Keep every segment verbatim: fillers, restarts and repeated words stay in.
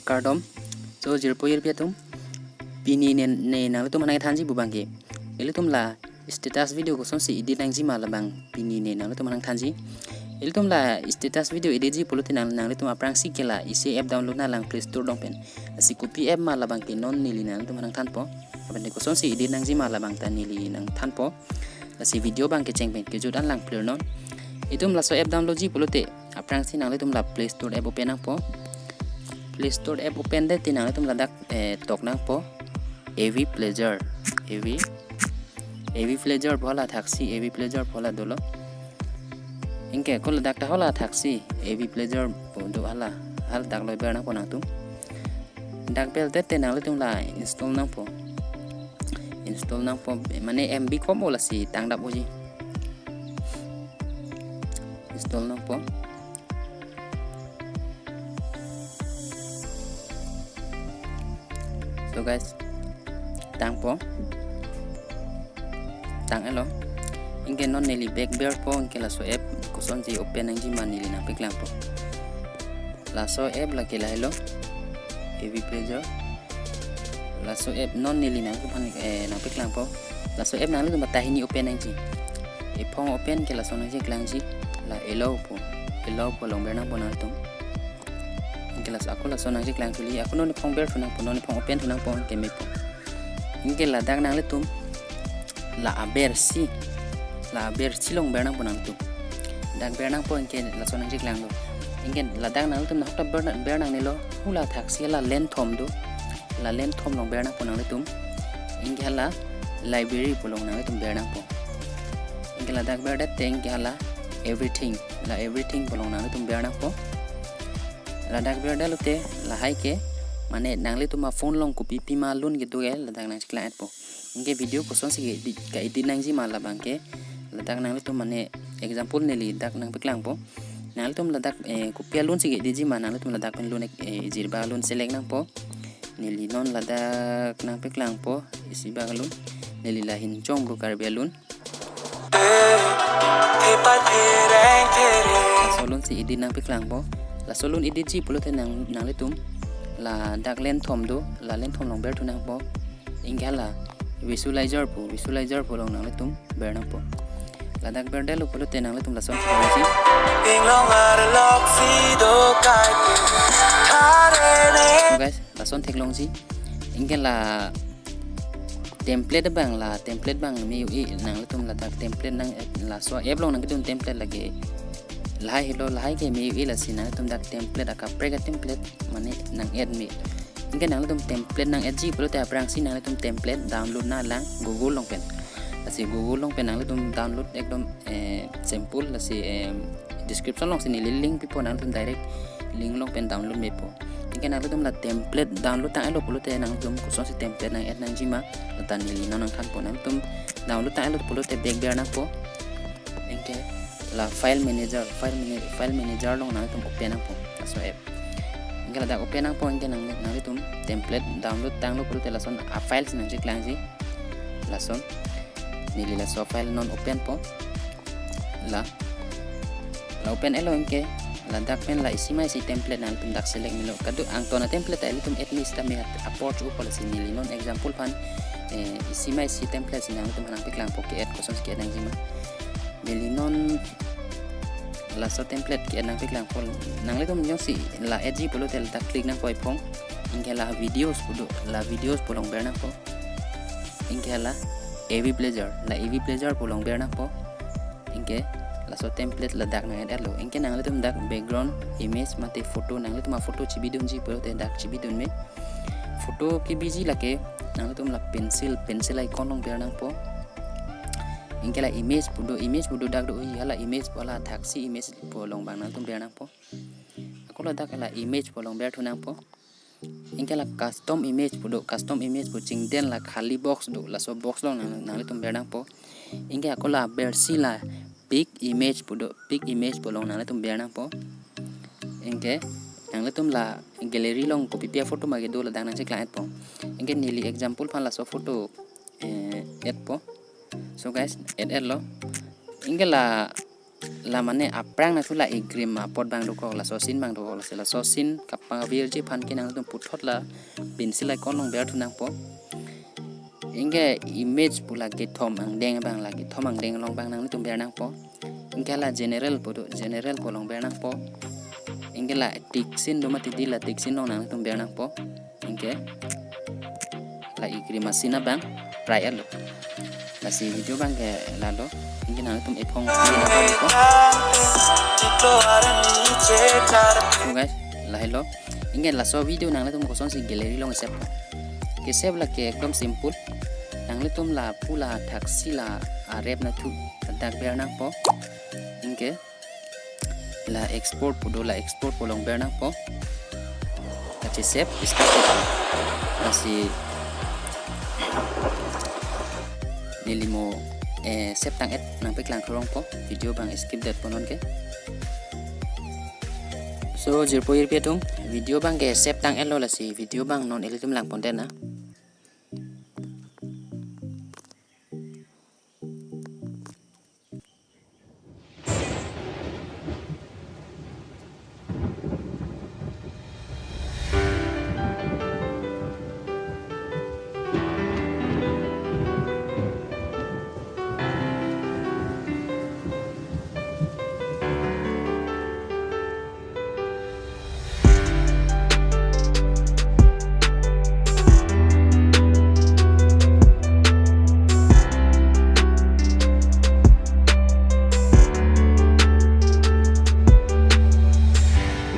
Kardom. So, jirpo jirpi atum, pini ne, ne nanglitum aphan nangthanji pu abangke, ilitum la status video kosonsi edit nangjima labang pini ne nanglitum aphan nangthanji. Ilitum la status video editji pulote nang, nanglitum aphrangsi ke la isi app download nanglang Play Store along pen. Lasi kopi app ma labangke non neli nanglitum aphan nangthanpo. Lapen kosonsi edit nangjima labang ta neli nangthanpo. Lasi video abangke cheng pen kejut an lang clear non. Itum laso app downloadji pulote aphrangsi nanglitum la Play Store app open nangpo. Play Store app open det te nanglitum ladak, eh, tok nangpo A V Player. A V, A V Player pu hala thaksi, A V Player pu hala dolo. Anke ako ladak ta hala thaksi, A V Player pu do hala, haladak lo ber nangpo nangtum. Dak ber det te nanglitum la install nangpo. Install nangpo, mane M B kom o lasi tangdap unji. Install nangpo. So guys, tangpo. Tang-etlo. Anke non neli back berpo, anke laso app kosonsi open nangjima neli nangpaklangpo. Laso app lake lahelo, A V Player. Laso app non neli nangphan, eh, nangpaklangpo. Laso app nanglitum ta hini open nangji. Ephong open ke laso nangcheklangji. La allow pu, allow pu along ber nangpo nangtum. Anke laso ako laso nangcheklang thuli, ako non ephong berthu nangpo, non ephong open thu nangpo, anke mepo. Anke ladak nanglitum la abersi, la abersi along ber nangpo nangtum. Dak ber nangpo, anke laso nangcheklanglo. Anke ladak nanglitum nahok ta ber, ber nangnelo, hala thaksi la line thom do. La line thom along ber nangpo nanglitum. Anke hala library pu along nanglitum ber nangpo. Anke ladak ber det te anke hala everything, la everything pu along nanglitum ber nangpo. Ladak ber detlo te lahai ke, mane nanglitum aphone along kopi pima lun kedo ke ladak nangcheklang-etpo. Anke video kosonsi ke-edit, ka-edit nangjima labangke, ladak nanglitum mane example neli dak nangpaklangpo. Nanglitum ladak, eh, kopi alunsi ke-editjima nanglitum ladak pen lun, eh, jirba alun select nangpo. Neli non ladak nangpaklangpo, isi bak alun. Neli la Hinchong pu Karbi alun. Laso alunsi edit nangpaklangpo. Laso alun editji pulote nang, nanglitum ladak line thom do, la line thom along berthu nangpo. Anke hala visualizer pu, visualizer pu along nanglitum ber nangpo. Ladak ber detlo pulote nanglitum lason theklongji. Inglong arlok si do kai. Thare ne. So guys, lason theklongji. Anke la template abang, la template abang me-o-i, nanglitum ladak template nang, laso app along nangkedun template lake lahai helo, lahai ke me-o-i, lasi nanglitum dak template akaprek a-template mane nang-add me. Anke nanglitum template nang-addji pulote aphrangsi nanglitum template download nanglang Google along pen. Lasi Google along pen nanglitum download ekdom, eh, simple, lasi, eh, description alongsi neli link pipo, nanglitum direct link along pen download mepo. Anke nanglitum la template download tang-etlo pulote nanglitum kosonsi template nang-add nangjima, lata neli non nangthanpo. Nanglitum download tang-etlo pulote back ber nangpo. Anke la file manager, file mana-, file manager along nanglitum open nangpo laso app. Anke ladak open nangpo, anke nang, nanglitum template download tanglo pulote lason a-file si nangcheklangji. Lason neli laso file non openpo. La, la open-etlo, anke ladak pen la isi ma isi template nanglitum dak select melo. Kadokave angton a-template ta ilitum add me seta me at approach upo, lasi neli non example aphan, eh, isi ma isi template si nanglitum aphan nangpaklangpo ke-add, kosonsi ke-add nangjima. Neli non laso template ke-add nangpaklangpo. Nanglitum jongsi la addji pulote ladak click nangpo ephong. Anke la videos pu do, la videos pu along ber nangpo. Anke la A V Player, la A V Player pu along ber nangpo. Anke laso template ladak nang-add-etlo. Anke nanglitum dak background image mate photo, nanglitum a-photo chibidunji pulote dak chibidun me. Photo kebiji lake nanglitum la pencil, pencil icon along ber nangpo. Anke la image pu do, image pu do dak do-i, hala image pu, hala thaksi image pu along abang nanglitum ber nangpo. Ako ladak la image pu along berthu nangpo. Anke la custom image pu do, custom image pu chingden la khali box do, laso box along nang, nanglitum ber nangpo. Anke ako la abersi la pick image pu do, pick image pu along nanglitum ber nangpo. Anke nanglitum la gallery along kopi pi a-photo ma kedo ladak nangcheklang-etpo. Anke neli example aphan laso photo, eh, add-po. So guys, add-etlo. Anke la La mane aphrang nangthu la egrima apot abang dokok, laso scene abang dokok, laso, laso scene kapavirji aphan ke nangtum puthot la pencil icon along berthu nangpo. Anke image pu la kethom angdeng abang, la kethom angdeng along abang nangtum ber nangpo. Anke la general pu do, general pu along ber nangpo. Anke la tick sign do mati di, la tick sign along nangtum ber nangpo. Anke la egrima scene abang rai-etlo. Lasi video abang ke lalo. Anke nangtum ephong nangpo. So guys, lahelo. Anke laso video nanglitum kosonsi gallery along save. Ke save lake ekdom simple. Nanglitum lapu la thaksi la arep nangthu, ladak ber nangpo. Anke la export pu do, la export pu along ber nangpo. Kache save, start save. Lasi neli mo, eh, save tang-et nangpeklang thurongpo. Video abang skip detpo non ke. So jirpo jirpi atum, video abang ke save tang-etlo, lasi video abang non ilitum langpon det na.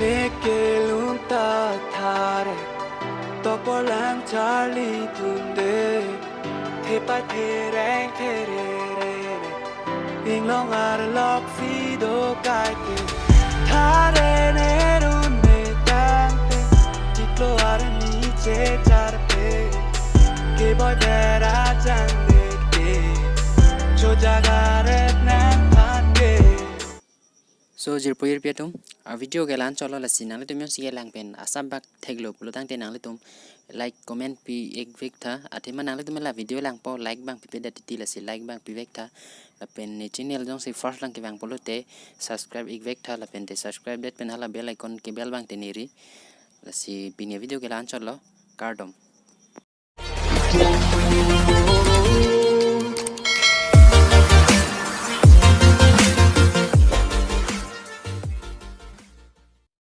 Neke lunta thare, topolang charli tunde, thepa thereng therere, inglong arlok si do kaike, thare nerun me tangte, chiklo arni che charpe, ke boy dera jang deke, cho jaga rep nang phan ke. So jirpo jirpi atum, a video ke la-anchotlo, lasi nanglitum jongsi kelang pen asap bak theklo pulo tangte nanglitum like, comment pi-ik vek tha. Athema nanglitum la video langpo like abang pipe det titi, lasi like abang pivek tha. Lapen ne channel jongsi first lang kevang pulote subscribe ik vek tha, lapen te subscribe det pen hala bell icon ke bell abang te neri. Lasi pini video ke la-anchotlo, kardom.